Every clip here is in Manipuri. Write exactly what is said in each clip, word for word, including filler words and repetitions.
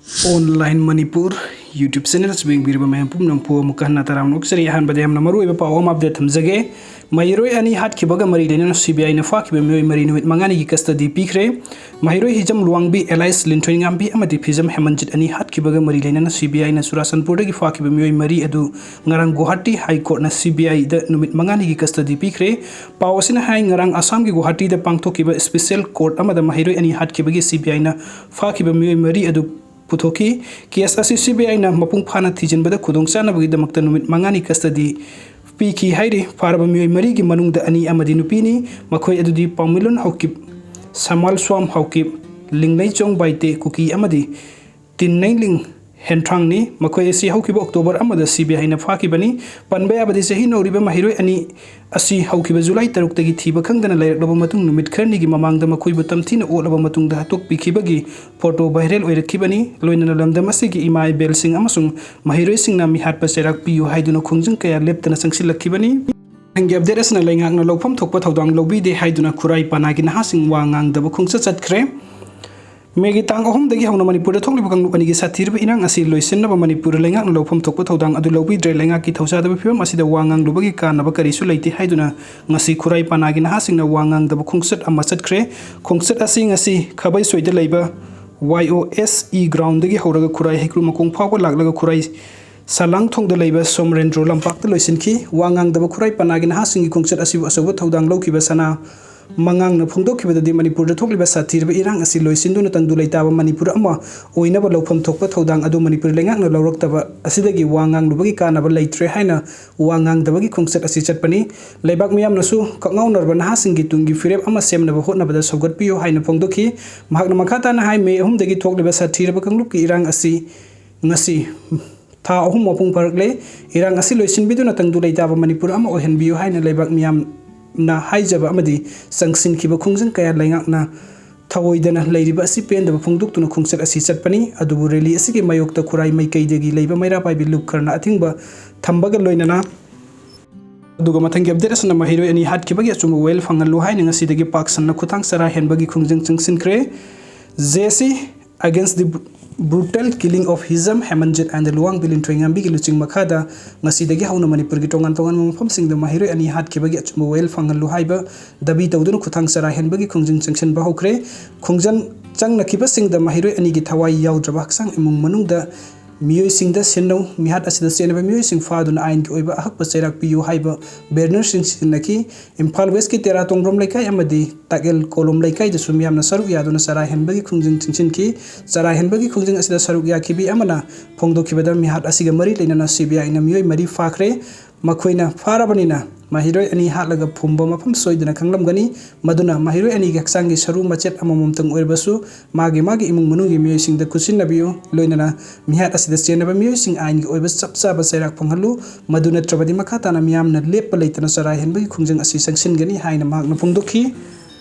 Online Manipur YouTube channel ꯑꯁꯤꯕꯨ ꯌꯦꯡꯕꯤꯔꯤꯕ ꯃꯌꯥꯝ ꯄꯨꯝꯅꯃꯛꯄꯨ ꯑꯃꯨꯛꯀ ꯍꯟꯅ ꯇꯔꯥꯝꯅ ꯑꯣꯛꯆꯔꯤ꯫ ꯑꯍꯥꯟꯕꯗ ꯌꯥꯝꯅ ꯃꯔꯨꯑꯣꯏꯕ ꯄꯥꯎ ꯑꯃ update ꯊꯝꯖꯒꯦ꯫ ꯃꯍꯩꯔꯣꯏ ꯑꯅꯤ ꯍꯥꯠꯈꯤꯕꯒ ꯃꯔꯤ ꯂꯩꯅꯅ C B I ꯅ ꯐꯥꯈꯤꯕ ꯃꯤꯑꯣꯏ ꯃꯔꯤ ꯅꯨꯃꯤꯠ ꯃꯉꯥꯅꯤꯒꯤ custody ꯄꯤꯈ꯭ꯔꯦ꯫ ꯃꯍꯩꯔꯣꯏ ꯍꯤꯖꯝ ꯂꯨꯋꯥꯡꯕꯤ alias ꯂꯤꯟꯊꯣꯏꯉꯥꯝꯕꯤ ꯑꯃꯗꯤ ꯐꯤꯖꯝ ꯍꯦꯃꯟꯖꯤꯠ ꯑꯅꯤ ꯍꯥꯠꯈꯤꯕꯒ ꯃꯔꯤ ꯂꯩꯅꯅ C B I ꯅ ꯆꯨꯔꯥꯆꯥꯟꯄꯨꯔꯗꯒꯤ ꯐꯥꯈꯤꯕ ꯃꯤꯑꯣꯏ ꯃꯔꯤ ꯑꯗꯨ ꯉꯔꯥꯡ ꯒꯨꯋꯥꯍꯥꯇꯤ High Court ꯅ C B I ꯗ ꯅꯨꯃꯤꯠ ꯃꯉꯥꯅꯤꯒꯤ custody ꯄꯤꯈ꯭ꯔꯦ꯫ ꯄꯥꯎ ꯑꯁꯤꯅ ꯍꯥꯏ, ꯉꯔꯥꯡ ꯑꯁꯥꯝꯒꯤ ꯒꯨꯋꯥꯍꯥꯇꯤꯗ ꯄꯥꯡꯊꯣꯛꯈꯤꯕ special court ꯑꯃꯗ ꯃꯍꯩꯔꯣꯏ ꯑꯅꯤ ꯍꯥꯠꯈꯤꯕꯒꯤ C B I ꯅ ꯐꯥꯈꯤꯕ ꯃꯤꯑꯣꯏ ꯃꯔꯤ ꯑꯗꯨ ꯄꯨꯊꯣꯛꯈꯤ꯫ Case ꯑꯁꯤ C B I ꯅ ꯃꯄꯨꯡ ꯐꯥꯅ ꯊꯤꯖꯤꯟꯕꯗ ꯈꯨꯗꯣꯡꯆꯥꯅꯕꯒꯤꯗꯃꯛꯇ ꯅꯨꯃꯤꯠ ꯃꯉꯥꯅꯤ custody ꯄꯤꯈꯤ ꯍꯥꯏꯔꯤ꯫ ꯐꯥꯔꯕ ꯃꯤꯑꯣꯏ ꯃꯔꯤꯒꯤ ꯃꯅꯨꯡꯗ ꯑꯅꯤ ꯑꯃꯗꯤ ꯅꯨꯄꯤꯅꯤ꯫ ꯃꯈꯣꯏ ꯑꯗꯨꯗꯤ ꯄꯥꯎꯃꯤꯂꯣꯟ ꯍꯥꯎꯀꯤꯞ, ꯁꯃꯥꯜ ꯁ꯭ꯋꯥꯝ ꯍꯥꯎꯀꯤꯞ, ꯂꯤꯡꯂꯩꯆꯣꯡ ꯕꯥꯏꯇꯦ ꯀꯨꯀꯤ ꯑꯃꯗꯤ ꯇꯤꯟꯅꯩꯂꯤꯡ ꯍꯦꯟꯊ꯭ꯔꯥꯡꯅꯤ꯫ ꯃꯈꯣꯏ ꯑꯁꯤ ꯍꯧꯈꯤꯕ October ꯑꯃꯗ C B I ꯅ ꯐꯥꯈꯤꯕꯅꯤ꯫ ꯄꯟꯕ ꯌꯥꯕꯗꯤ, ꯆꯍꯤ ꯅꯧꯔꯤꯕ ꯃꯍꯩꯔꯣꯏ ꯑꯅꯤ ꯑꯁꯤ ꯍꯧꯈꯤꯕ July ꯇꯔꯨꯛꯇꯒꯤ ꯊꯤꯕ ꯈꯪꯗꯅ ꯂꯩꯔꯛꯂꯕ ꯃꯇꯨꯡ, ꯅꯨꯃꯤꯠ ꯈꯔꯅꯤꯒꯤ ꯃꯃꯥꯡꯗ ꯃꯈꯣꯏꯕꯨ ꯇꯝꯊꯤꯅ ꯑꯣꯠꯂꯕ ꯃꯇꯨꯡꯗ ꯍꯥꯠꯇꯣꯛꯄꯤꯈꯤꯕꯒꯤ photo viral ꯑꯣꯏꯔꯛꯈꯤꯕꯅꯤ꯫ ꯂꯣꯏꯅꯅ ꯂꯝꯗꯝ ꯑꯁꯤꯒꯤ ꯏꯃꯥ ꯏꯕꯦꯜꯁꯤꯡ ꯑꯃꯁꯨꯡ ꯃꯍꯩꯔꯣꯏꯁꯤꯡꯅ ꯃꯤꯍꯥꯠꯄ ꯆꯩꯔꯥꯛ ꯄꯤꯌꯨ ꯍꯥꯏꯗꯨꯅ ꯈꯣꯡꯖꯪ ꯀꯌꯥ ꯂꯦꯞꯇꯅ ꯆꯪꯁꯤꯜꯂꯛꯈꯤꯕꯅꯤ꯫ ꯃꯊꯪꯒꯤ update ꯑꯁꯤꯅ ꯂꯩꯉꯥꯛꯅ ꯂꯧꯐꯝ ꯊꯣꯛꯄ ꯊꯧꯗꯥꯡ ꯂꯧꯕꯤꯗꯦ ꯍꯥꯏꯗꯨꯅ ꯈꯨꯔꯥꯏ ꯄꯅꯥꯒꯤ ꯅꯍꯥꯁꯤꯡ ꯋꯥ ꯉꯥꯡꯗꯕ ꯈꯣꯡꯆꯠ ꯆꯠꯈ꯭ꯔꯦ꯫ May ꯒꯤ ꯇꯥꯡ ꯑꯍꯨꯝꯗꯒꯤ ꯍꯧꯅ ꯃꯅꯤꯄꯨꯔꯗ ꯊꯣꯛꯂꯤꯕ ꯀꯥꯡꯂꯨꯞ ꯑꯅꯤꯒꯤ ꯁꯥꯊꯤꯔꯕ ꯏꯔꯥꯡ ꯑꯁꯤ ꯂꯣꯏꯁꯤꯟꯅꯕ ꯃꯅꯤꯄꯨꯔꯗ ꯂꯩꯉꯥꯛꯅ ꯂꯧꯐꯝ ꯊꯣꯛꯄ ꯊꯧꯗꯥꯡ ꯑꯗꯨ ꯂꯧꯕꯤꯗ꯭ꯔꯦ꯫ ꯂꯩꯉꯥꯛꯀꯤ ꯊꯧꯁꯥꯗꯕ ꯐꯤꯕꯝ ꯑꯁꯤꯗ ꯋꯥ ꯉꯥꯡꯂꯨꯕꯒꯤ ꯀꯥꯟꯅꯕ ꯀꯔꯤꯁꯨ ꯂꯩꯇꯦ ꯍꯥꯏꯗꯨꯅ ꯉꯁꯤ ꯈꯨꯔꯥꯏ ꯄꯅꯥꯒꯤ ꯅꯍꯥꯁꯤꯡꯅ ꯋꯥ ꯉꯥꯡꯗꯕ ꯈꯣꯡꯆꯠ ꯑꯃ ꯆꯠꯈ꯭ꯔꯦ꯫ ꯈꯣꯡꯆꯠ ꯑꯁꯤ ꯉꯁꯤ ꯈꯕꯩꯁꯣꯏꯗ ꯂꯩꯕ Y O S E ground ꯗꯒꯤ ꯍꯧꯔꯒ ꯈꯨꯔꯥꯏ ꯍꯩꯀ꯭ꯔꯨ ꯃꯈꯣꯡ ꯐꯥꯎꯕ ꯂꯥꯛꯂꯒ ꯈꯨꯔꯥꯏ ꯁꯂꯥꯡꯊꯣꯡꯗ ꯂꯩꯕ ꯁꯣꯃꯔꯦꯟꯗ꯭ꯔꯣ ꯂꯝꯄꯥꯛꯇ ꯂꯣꯏꯁꯤꯟꯈꯤ꯫ ꯋꯥ ꯉꯥꯡꯗꯕ ꯈꯨꯔꯥꯏ ꯄꯅꯥꯒꯤ ꯅꯍꯥꯁꯤꯡꯒꯤ ꯈꯣꯡꯆꯠ ꯑꯁꯤꯕꯨ ꯑꯆꯧꯕ ꯊꯧꯗꯥꯡ ꯂꯧꯈꯤꯕ ꯁꯅꯥ ꯃꯉꯥꯡꯅ ꯐꯣꯡꯗꯣꯛꯈꯤꯕꯗꯗꯤ, ꯃꯅꯤꯄꯨꯔꯗ ꯊꯣꯛꯂꯤꯕ ꯁꯥꯊꯤꯔꯕ ꯏꯔꯥꯡ ꯑꯁꯤ ꯂꯣꯏꯁꯤꯟꯗꯨꯅ ꯇꯪꯗꯨ ꯂꯩꯇꯥꯕ ꯃꯅꯤꯄꯨꯔ ꯑꯃ ꯑꯣꯏꯅꯕ ꯂꯧꯐꯝ ꯊꯣꯛꯄ ꯊꯧꯗꯥꯡ ꯑꯗꯨ ꯃꯅꯤꯄꯨꯔ ꯂꯩꯉꯥꯛꯅ ꯂꯧꯔꯛꯇꯕ ꯑꯁꯤꯗꯒꯤ ꯋꯥ ꯉꯥꯡꯂꯨꯕꯒꯤ ꯀꯥꯟꯅꯕ ꯂꯩꯇ꯭ꯔꯦ ꯍꯥꯏꯅ ꯋꯥ ꯉꯥꯡꯗꯕꯒꯤ ꯈꯣꯡꯆꯠ ꯑꯁꯤ ꯆꯠꯄꯅꯤ꯫ ꯂꯩꯕꯥꯛ ꯃꯤꯌꯥꯝꯅꯁꯨ ꯀꯛꯉꯥꯎꯅꯔꯕ ꯅꯍꯥꯁꯤꯡꯒꯤ ꯇꯨꯡꯒꯤ ꯐꯤꯔꯦꯞ ꯑꯃ ꯁꯦꯝꯅꯕ ꯍꯣꯠꯅꯕꯗ ꯁꯧꯒꯠꯄꯤꯌꯨ ꯍꯥꯏꯅ ꯐꯣꯡꯗꯣꯛꯈꯤ꯫ ꯃꯍꯥꯛꯅ ꯃꯈꯥ ꯇꯥꯅ ꯍꯥꯏ, May ꯑꯍꯨꯝꯗꯒꯤ ꯊꯣꯛꯂꯤꯕ ꯁꯥꯊꯤꯔꯕ ꯀꯥꯡꯂꯨꯞꯀꯤ ꯏꯔꯥꯡ ꯑꯁꯤ ꯉꯁꯤ ꯊꯥ ꯑꯍꯨꯝ ꯃꯄꯨꯡ ꯐꯥꯔꯛꯂꯦ꯫ ꯏꯔꯥꯡ ꯑꯁꯤ ꯂꯣꯏꯁꯤꯟꯕꯤꯗꯨꯅ ꯇꯪꯗꯨ ꯂꯩꯇꯥꯕ ꯃꯅꯤꯄꯨꯔ ꯑꯃ ꯑꯣꯏꯍꯟꯕꯤꯌꯨ ꯍꯥꯏꯅ ꯂꯩꯕꯥꯛ ꯃꯤꯌꯥꯝꯅ ꯍꯥꯏꯖꯕ ꯑꯃꯗꯤ ꯆꯪꯁꯤꯟꯈꯤꯕ ꯈꯣꯡꯖꯪ ꯀꯌꯥ ꯂꯩꯉꯥꯛꯅ ꯊꯑꯣꯏꯗꯅ ꯂꯩꯔꯤꯕ ꯑꯁꯤ ꯄꯦꯟꯗꯕ ꯐꯣꯡꯗꯣꯛꯇꯨꯅ ꯈꯣꯡꯆꯠ ꯑꯁꯤ ꯆꯠꯄꯅꯤ꯫ ꯑꯗꯨꯕꯨ rally ꯑꯁꯤꯒꯤ ꯃꯥꯌꯣꯛꯇ ꯈꯨꯔꯥꯏ ꯃꯥꯏꯀꯩꯗꯒꯤ ꯂꯩꯕ ꯃꯩꯔꯥ ꯄꯥꯏꯕꯤ ꯂꯨꯞ ꯈꯔꯅ ꯑꯊꯤꯡꯕ ꯊꯝꯕꯒ ꯂꯣꯏꯅꯅ ꯑꯗꯨꯒ ꯃꯊꯪꯒꯤ update ꯑꯁꯤꯅ ꯃꯍꯩꯔꯣꯏ ꯑꯅꯤ ꯍꯥꯠꯈꯤꯕꯒꯤ ꯑꯆꯨꯝꯕ ꯋꯥꯌꯦꯜ ꯐꯪꯍꯜꯂꯨ ꯍꯥꯏꯅ ꯉꯁꯤꯗꯒꯤ ꯄꯥꯛ ꯁꯟꯅ ꯈꯨꯊꯥꯡ ꯆꯔꯥ ꯍꯦꯟꯕꯒꯤ ꯈꯣꯡꯖꯪ ꯆꯪꯁꯤꯟꯈ꯭ꯔꯦ꯫ J C against the Brutal killing of Hijam Hemanjit and Luwangbi Linthoingambigi ꯂꯨꯆꯤꯡ ꯃꯈꯥꯗ ꯉꯁꯤꯗꯒꯤ ꯍꯧꯅ ꯃꯅꯤꯄꯨꯔꯒꯤ ꯇꯣꯉꯥꯟ ꯇꯣꯉꯥꯟꯕ ꯃꯐꯝꯁꯤꯡꯗ ꯃꯍꯩꯔꯣꯏ ꯑꯅꯤ ꯍꯥꯠꯈꯤꯕꯒꯤ ꯑꯆꯨꯝꯕ ꯋꯥꯌꯦꯜ ꯐꯪꯍꯜꯂꯨ ꯍꯥꯏꯕ ꯗꯥꯕꯤ ꯇꯧꯗꯨꯅ ꯈꯨꯠꯊꯥꯡ ꯆꯔꯥ ꯍꯦꯟꯕꯒꯤ ꯈꯣꯡꯖꯪ ꯆꯪꯁꯤꯟꯕ ꯍꯧꯈ꯭ꯔꯦ꯫ ꯈꯣꯡꯖꯪ ꯆꯪꯅꯈꯤꯕꯁꯤꯡꯗ ꯃꯍꯩꯔꯣꯏ ꯑꯅꯤꯒꯤ ꯊꯋꯥꯏ ꯌꯥꯎꯗ꯭ꯔꯕ ꯍꯛꯆꯥꯡ ꯏꯃꯨꯡ ꯃꯅꯨꯡꯗ ꯃꯤꯑꯣꯏꯁꯤꯡꯗ ꯁꯤꯟꯅꯧ꯫ ꯃꯤꯍꯥꯠ ꯑꯁꯤꯗ ꯆꯦꯟꯅꯕ ꯃꯤꯑꯣꯏꯁꯤꯡ ꯐꯥꯗꯨꯅ ꯑꯥꯏꯟꯒꯤ ꯑꯣꯏꯕ ꯑꯍꯛꯄ ꯆꯩꯔꯥꯛ ꯄꯤꯌꯨ ꯍꯥꯏꯕ ꯕꯦꯅꯔꯁꯤꯡ ꯁꯤꯖꯤꯟꯅꯈꯤ꯫ ꯏꯝꯐꯥꯜ ꯋꯦꯁꯀꯤ ꯇꯦꯔꯥ ꯇꯣꯡꯕ꯭ꯔꯝ ꯂꯩꯀꯥꯏ ꯑꯃꯗꯤ ꯇꯥꯛꯑꯦꯜ ꯀꯣꯂꯣꯝ ꯂꯩꯀꯥꯏꯗꯁꯨ ꯃꯤꯌꯥꯝꯅ ꯁꯔꯨꯛ ꯌꯥꯗꯨꯅ ꯆꯔꯥ ꯍꯦꯟꯕꯒꯤ ꯈꯣꯡꯖꯪ ꯆꯪꯁꯤꯟꯈꯤ꯫ ꯆꯔꯥ ꯍꯦꯟꯕꯒꯤ ꯈꯣꯡꯖꯪ ꯑꯁꯤꯗ ꯁꯔꯨꯛ ꯌꯥꯈꯤꯕꯤ ꯑꯃꯅ ꯐꯣꯡꯗꯣꯛꯈꯤꯕꯗ ꯃꯤꯍꯥꯠ ꯑꯁꯤꯒ ꯃꯔꯤ ꯂꯩꯅꯅ ꯁꯤ ꯕꯤ ꯑꯥꯏꯅ ꯃꯤꯑꯣꯏ ꯃꯔꯤ ꯐꯥꯈ꯭ꯔꯦ꯫ ꯃꯈꯣꯏꯅ ꯐꯥꯔꯕꯅꯤꯅ ꯃꯍꯩꯔꯣꯏ ꯑꯅꯤ ꯍꯥꯠꯂꯒ ꯐꯨꯝꯕ ꯃꯐꯝ ꯁꯣꯏꯗꯅ ꯈꯪꯂꯝꯒꯅꯤ꯫ ꯃꯗꯨꯅ ꯃꯍꯩꯔꯣꯏ ꯑꯅꯤꯒꯤ ꯍꯛꯆꯥꯡꯒꯤ ꯁꯔꯨ ꯃꯆꯦꯠ ꯑꯃꯃꯝꯇꯪ ꯑꯣꯏꯔꯕꯁꯨ ꯃꯥꯒꯤ ꯃꯥꯒꯤ ꯏꯃꯨꯡ ꯃꯅꯨꯡꯒꯤ ꯃꯤꯑꯣꯏꯁꯤꯡꯗ ꯈꯨꯠꯁꯤꯟꯅꯕꯤꯌꯨ꯫ ꯂꯣꯏꯅꯅ ꯃꯤꯍꯥꯠ ꯑꯁꯤꯗ ꯆꯦꯟꯅꯕ ꯃꯤꯑꯣꯏꯁꯤꯡ ꯑꯥꯏꯟꯒꯤ ꯑꯣꯏꯕ ꯆꯞ ꯆꯥꯕ ꯆꯩꯔꯥꯛ ꯐꯪꯍꯜꯂꯨ꯫ ꯃꯗꯨ ꯅꯠꯇ꯭ꯔꯕꯗꯤ ꯃꯈꯥ ꯇꯥꯅ ꯃꯤꯌꯥꯝꯅ ꯂꯦꯞꯄ ꯂꯩꯇꯅ ꯆꯔꯥ ꯍꯦꯟꯕꯒꯤ ꯈꯣꯡꯖꯪ ꯑꯁꯤ ꯆꯪꯁꯤꯟꯒꯅꯤ ꯍꯥꯏꯅ ꯃꯍꯥꯛꯅ ꯐꯣꯡꯗꯣꯛꯈꯤ꯫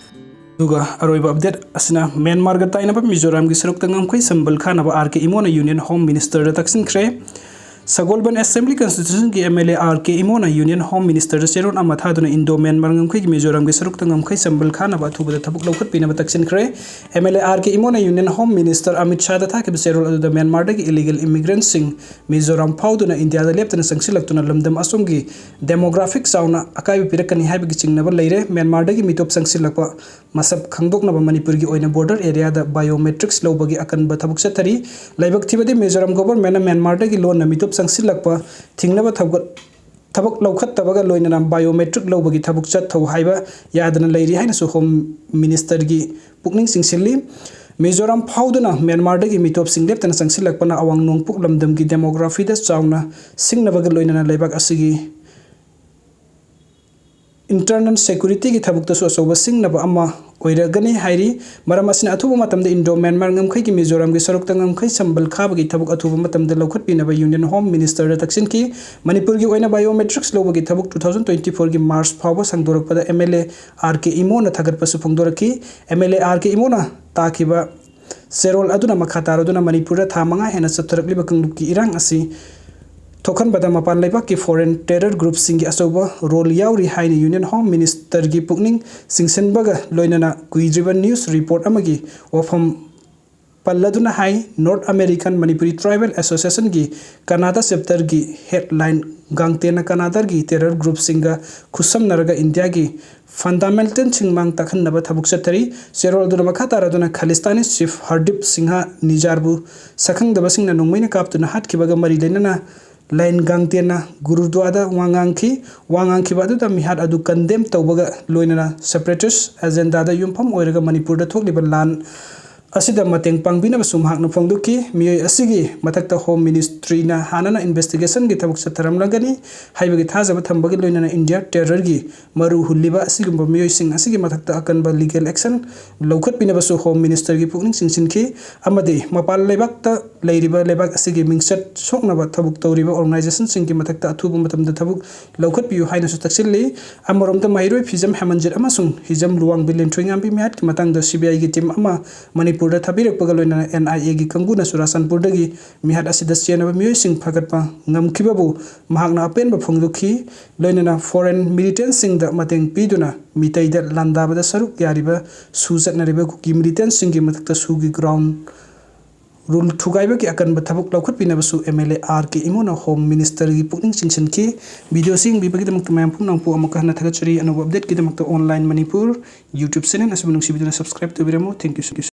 ꯑꯗꯨꯒ ꯑꯔꯣꯏꯕ ꯑꯞꯗꯦꯠ ꯑꯁꯤꯅ ꯃ꯭ꯌꯥꯟꯃꯥꯔꯒ ꯇꯥꯏꯅꯕ ꯃꯤꯖꯣꯔꯥꯝꯒꯤ ꯁꯔꯨꯛꯇ ꯉꯝꯈꯩ ꯁꯝꯕꯜ ꯈꯥꯅꯕ R K Imo union home ꯃꯤꯅꯤꯁꯇꯔꯗ ꯇꯛꯁꯤꯟꯈ꯭ꯔꯦ꯫ ꯁꯒꯣꯜꯕꯟ ꯑꯦꯁꯦꯝꯕ꯭ꯂꯤ ꯀꯟꯁꯇꯤꯇ꯭ꯌꯨꯁꯟꯒꯤ M L A R K Imo union home ꯃꯤꯅꯤꯁꯇꯔꯗ ꯆꯦꯔꯣꯜ ꯑꯃ ꯊꯥꯗꯨꯅ ꯏꯟꯗꯣ ꯃ꯭ꯌꯥꯟꯃꯥꯔ ꯉꯝꯈꯩꯒꯤ ꯃꯤꯖꯣꯔꯥꯝꯒꯤ ꯁꯔꯨꯛꯇ ꯉꯝꯈꯩ ꯁꯝꯕꯜ ꯈꯥꯅꯕ ꯑꯊꯨꯕꯗ ꯊꯕꯛ ꯂꯧꯈꯠꯄꯤꯅꯕ ꯇꯛꯁꯤꯟꯈ꯭ꯔꯦ꯫ M L A R K Imo union home minister Amit ꯁꯥꯍꯗ ꯊꯥꯈꯤꯕ ꯆꯦꯔꯣꯜ ꯑꯗꯨꯗ ꯃ꯭ꯌꯥꯟꯃꯥꯔꯗꯒꯤ ꯏꯂꯤꯒꯦꯜ ꯏꯃꯤꯒ꯭ꯔꯦꯟꯠꯁꯤꯡ ꯃꯤꯖꯣꯔꯥꯝ ꯐꯥꯎꯗꯨꯅ ꯏꯟꯗꯤꯌꯥꯗ ꯂꯦꯞꯇꯅ ꯆꯪꯁꯤꯜꯂꯛꯇꯨꯅ ꯂꯝꯗꯝ ꯑꯁꯣꯝꯒꯤ ꯗꯦꯃꯣꯒ꯭ꯔꯥꯐꯤꯛ ꯆꯥꯎꯅ ꯑꯀꯥꯏꯕ ꯄꯤꯔꯛꯀꯅꯤ ꯍꯥꯏꯕꯒꯤ ꯆꯤꯡꯅꯕ ꯂꯩꯔꯦ꯫ ꯃ꯭ꯌꯥꯟꯃꯥꯔꯗꯒꯤ ꯃꯤꯇꯣꯞ ꯆꯪꯁꯤꯜꯂꯛꯄ ꯃꯁꯛ ꯈꯪꯗꯣꯛꯅꯕ ꯃꯅꯤꯄꯨꯔꯒꯤ ꯑꯣꯏꯅ ꯕꯣꯔꯗꯔ ꯑꯦꯔꯤꯌꯥꯗ ꯕꯥꯏꯑꯣꯃꯦꯇ꯭ꯔꯤꯛꯁ ꯂꯧꯕꯒꯤ ꯑꯀꯟꯕ ꯊꯕꯛ ꯆꯠꯊꯔꯤ꯫ ꯂꯥꯏꯕꯛ ꯊꯤꯕꯗꯤ ꯃꯤꯖꯣꯔꯥꯝ ꯒꯣꯚꯔꯟꯃꯦꯟꯠꯅ ꯃ꯭ꯌꯥꯟꯃꯥꯔꯗꯒꯤ ꯂꯣꯟꯅ ꯃꯤꯇꯣꯞ ꯆꯪꯁꯤꯜꯂꯛꯄ ꯊꯤꯡꯅꯕ ꯊꯕꯛ ꯊꯕꯛ ꯂꯧꯈꯠꯇꯕꯒ ꯂꯣꯏꯅꯅ ꯕꯥꯏꯑꯣꯃꯦꯇ꯭ꯔꯤꯛ ꯂꯧꯕꯒꯤ ꯊꯕꯛ ꯆꯠꯊꯧ ꯍꯥꯏꯕ ꯌꯥꯗꯅ ꯂꯩꯔꯤ ꯍꯥꯏꯅꯁꯨ ꯍꯣꯝ ꯃꯤꯅꯤꯁꯇꯔꯒꯤ ꯄꯨꯛꯅꯤꯡ ꯆꯤꯡꯁꯤꯜꯂꯤ꯫ ꯃꯤꯖꯣꯔꯥꯝ ꯐꯥꯎꯗꯨꯅ ꯃ꯭ꯌꯥꯟꯃꯥꯔꯗꯒꯤ ꯃꯤꯇꯣꯞꯁꯤꯡ ꯂꯦꯞꯇꯅ ꯆꯪꯁꯤꯜꯂꯛꯄꯅ ꯑꯋꯥꯡ ꯅꯣꯡꯄꯣꯛ ꯂꯝꯗꯝꯒꯤ ꯗꯦꯃꯣꯒ꯭ꯔꯥꯐꯤꯗ ꯆꯥꯎꯅ ꯁꯤꯡꯅꯕꯒ ꯂꯣꯏꯅꯅ ꯂꯩꯕꯥꯛ ꯑꯁꯤꯒꯤ ꯏꯟꯇꯔꯅꯦꯜ ꯁꯦꯀ꯭ꯌꯨꯔꯤꯇꯤꯒꯤ ꯊꯕꯛꯇꯁꯨ ꯑꯆꯧꯕ ꯁꯤꯡꯅꯕ ꯑꯃ ꯑꯣꯏꯔꯒꯅꯤ ꯍꯥꯏꯔꯤ꯫ ꯃꯔꯝ ꯑꯁꯤꯅ ꯑꯊꯨꯕ ꯃꯇꯝꯗ ꯏꯟꯗꯣ ꯃ꯭ꯌꯥꯟꯃꯥꯔ ꯉꯝꯈꯩꯒꯤ ꯃꯤꯖꯣꯔꯥꯝꯒꯤ ꯁꯔꯨꯛꯇ ꯉꯝꯈꯩ ꯁꯝꯕꯜ ꯈꯥꯕꯒꯤ ꯊꯕꯛ ꯑꯊꯨꯕ ꯃꯇꯝꯗ ꯂꯧꯈꯠꯄꯤꯅꯕ ꯌꯨꯅꯤꯌꯟ ꯍꯣꯝ ꯃꯤꯅꯤꯁꯇꯔꯗ ꯇꯛꯁꯤꯟꯈꯤ꯫ ꯃꯅꯤꯄꯨꯔꯒꯤ ꯑꯣꯏꯅ ꯕꯥꯏꯑꯣꯃꯦꯇ꯭ꯔꯤꯛꯁ ꯂꯧꯕꯒꯤ ꯊꯕꯛ ꯇꯨ ꯊꯥꯎꯖꯟ ꯇ꯭ꯋꯦꯟꯇꯤ ꯐꯣꯔꯒꯤ ꯃꯥꯔꯆ ꯐꯥꯎꯕ ꯁꯥꯡꯗꯣꯔꯛꯄꯗ M L A R K Imo ꯊꯥꯒꯠꯄꯁꯨ ꯐꯣꯡꯗꯣꯔꯛꯈꯤ꯫ M L A R K Imo ꯇꯥꯈꯤꯕ ꯆꯦꯔꯣꯜ ꯑꯗꯨꯅ ꯃꯈꯥ ꯇꯥꯔꯗꯨꯅ ꯃꯅꯤꯄꯨꯔꯗ ꯊꯥ ꯃꯉꯥ ꯍꯦꯟꯅ ꯆꯞꯊꯔꯛꯂꯤꯕ ꯀꯥꯡꯂꯨꯞꯀꯤ ꯏꯔꯥꯡ ꯑꯁꯤ ꯊꯣꯛꯍꯟꯕꯗ ꯃꯄꯥꯟ ꯂꯩꯕꯥꯛꯀꯤ ꯐꯣꯔꯦꯟ ꯇꯦꯔꯔ ꯒ꯭ꯔꯨꯞꯁꯤꯡꯒꯤ ꯑꯆꯧꯕ ꯔꯣꯜ ꯌꯥꯎꯔꯤ ꯍꯥꯏꯅ ꯌꯨꯅꯤꯌꯟ ꯍꯣꯝ ꯃꯤꯅꯤꯁꯇꯔꯒꯤ ꯄꯨꯛꯅꯤꯡ ꯆꯤꯡꯁꯤꯟꯕꯒ ꯂꯣꯏꯅꯅ ꯀꯨꯏꯗ꯭ꯔꯤꯕ ꯅ꯭ꯌꯨꯁ ꯔꯤꯄꯣꯔꯠ ꯑꯃꯒꯤ ꯋꯥꯐꯝ ꯄꯜꯂꯗꯨꯅ ꯍꯥꯏ, North American Manipuri Tribal Associationꯒꯤ ꯀꯅꯥꯗꯥ chapterꯒꯤ headline ꯒꯥꯡꯇꯦꯟꯅ ꯀꯅꯥꯗꯥꯒꯤ terror groupꯁꯤꯡꯒ ꯈꯨꯠꯁꯝꯅꯔꯒ ꯏꯟꯗꯤꯌꯥꯒꯤ fundamentalꯁꯤꯡ ꯃꯥꯡ ꯇꯥꯛꯍꯟꯅꯕ ꯊꯕꯛ ꯆꯠꯊꯔꯤ꯫ ꯆꯦꯔꯣꯜꯗꯨꯅ ꯃꯈꯥ ꯇꯥꯔꯗꯨꯅ ꯈꯥꯂꯤꯁꯇꯥꯅꯤ chief ꯍꯔꯗꯤꯞ ꯁꯤꯡꯍ ꯅꯤꯖꯥꯔꯕꯨ ꯁꯛꯈꯪꯗꯕꯁꯤꯡꯅ ꯅꯣꯡꯃꯩꯅ ꯀꯥꯞꯇꯨꯅ ꯍꯥꯠꯈꯤꯕꯒ ꯃꯔꯤ ꯂꯩꯅꯅ ꯂꯥꯏꯟ ꯒꯥꯡꯇꯦꯟꯅ ꯒꯨꯔꯨꯗ꯭ꯋꯥꯗ ꯋꯥ ꯉꯥꯡꯈꯤ꯫ ꯋꯥ ꯉꯥꯡꯈꯤꯕ ꯑꯗꯨꯗ ꯃꯤꯍꯥꯠ ꯑꯗꯨ condemn ꯇꯧꯕꯒ ꯂꯣꯏꯅꯅ separatist agendaꯗ ꯌꯨꯝꯐꯝ ꯑꯣꯏꯔꯒ ꯃꯅꯤꯄꯨꯔꯗ ꯊꯣꯛꯂꯤꯕ ꯂꯥꯟ ꯑꯁꯤꯗ ꯃꯇꯦꯡ ꯄꯥꯡꯕꯤꯅꯕꯁꯨ ꯃꯍꯥꯛꯅ ꯐꯣꯡꯗꯣꯛꯈꯤ꯫ ꯃꯤꯑꯣꯏ ꯑꯁꯤꯒꯤ ꯃꯊꯛꯇ Home Ministryꯅ ꯍꯥꯟꯅꯅ investigationꯒꯤ ꯊꯕꯛ ꯆꯠꯊꯔꯝꯂꯒꯅꯤ ꯍꯥꯏꯕꯒꯤ ꯊꯥꯖꯕ ꯊꯝꯕꯒ ꯂꯣꯏꯅꯅ India terrorꯒꯤ ꯃꯔꯨ ꯍꯨꯜꯂꯤꯕ ꯑꯁꯤꯒꯨꯝꯕ ꯃꯤꯑꯣꯏꯁꯤꯡ ꯑꯁꯤꯒꯤ ꯃꯊꯛꯇ ꯑꯀꯟꯕ legal action ꯂꯧꯈꯠꯄꯤꯅꯕꯁꯨ Home Ministerꯒꯤ ꯄꯨꯛꯅꯤꯡ ꯆꯤꯡꯁꯤꯟꯈꯤ ꯑꯃꯗꯤ ꯃꯄꯥꯟ ꯂꯩꯕꯥꯛꯇ ꯂꯩꯔꯤꯕ ꯂꯩꯕꯥꯛ ꯑꯁꯤꯒꯤ ꯃꯤꯡꯆꯠ ꯁꯣꯛꯅꯕ ꯊꯕꯛ ꯇꯧꯔꯤꯕ organizationꯁꯤꯡꯒꯤ ꯃꯊꯛꯇ ꯑꯊꯨꯕ ꯃꯇꯝꯗ ꯊꯕꯛ ꯂꯧꯈꯠꯄꯤꯌꯨ ꯍꯥꯏꯅꯁꯨ ꯇꯛꯁꯤꯜꯂꯤ꯫ ꯑꯃꯔꯣꯝꯗ ꯃꯍꯩꯔꯣꯏ ꯐꯤꯖꯝ ꯍꯦꯃꯟꯖꯤꯠ ꯑꯃꯁꯨꯡ ꯍꯤꯖꯝ ꯂꯨꯋꯥꯡꯕꯤ ꯂꯦꯟꯊ꯭ꯔꯣꯏꯉꯥꯝꯕꯤ ꯃꯤꯍꯥꯠꯀꯤ ꯃꯇꯥꯡꯗ CBIꯒꯤ team ꯑꯃ ꯃꯅꯤꯄꯨꯔꯗ ꯊꯥꯕꯤꯔꯛꯄꯒ ꯂꯣꯏꯅꯅ NIAꯒꯤ ꯀꯥꯡꯕꯨꯅ ꯆꯨꯔꯥꯆꯥꯟꯄꯨꯔꯗꯒꯤ ꯃꯤꯍꯥꯠ ꯑꯁꯤꯗ ꯆꯦꯟꯅꯕ ꯃꯤꯑꯣꯏꯁꯤꯡ ꯐꯒꯠꯄ ꯉꯝꯈꯤꯕꯕꯨ ꯃꯍꯥꯛꯅ ꯑꯄꯦꯟꯕ ꯐꯣꯡꯗꯣꯛꯈꯤ꯫ ꯂꯣꯏꯅꯅ foreign militantꯁꯤꯡꯗ ꯃꯇꯦꯡ ꯄꯤꯗꯨꯅ ꯃꯤꯇꯩꯗ ꯂꯥꯟꯗꯥꯕꯗ ꯁꯔꯨꯛ ꯌꯥꯔꯤꯕ ꯁꯨ ꯆꯠꯅꯔꯤꯕ ꯀꯨꯀꯤ militantꯁꯤꯡꯒꯤ ꯃꯊꯛꯇ ꯁꯨꯒꯤ ground rule ꯊꯨꯒꯥꯏꯕꯒꯤ ꯑꯀꯟꯕ ꯊꯕꯛ ꯂꯧꯈꯠꯄꯤꯅꯕꯁꯨ MLA R K ꯏꯃꯣꯅ Home Ministerꯒꯤ ꯄꯨꯛꯅꯤꯡ ꯆꯤꯡꯁꯤꯟꯈꯤ꯫ Videoꯁꯤ ꯌꯦꯡꯕꯤꯕꯒꯤꯗꯃꯛꯇ ꯃꯌꯥꯝ ꯄꯨꯝꯅꯃꯛꯄꯨ ꯑꯃꯨꯛꯀ ꯍꯟꯅ ꯊꯥꯒꯠꯆꯔꯤ꯫ ꯑꯅꯧꯕ updateꯀꯤꯗꯃꯛꯇ Online Manipur YouTube channel ꯑꯁꯤꯕꯨ ꯅꯨꯡꯁꯤꯕꯤꯗꯨꯅ subscribe ꯇꯧꯕꯤꯔꯝꯃꯨ꯫ Thank you, thank you꯫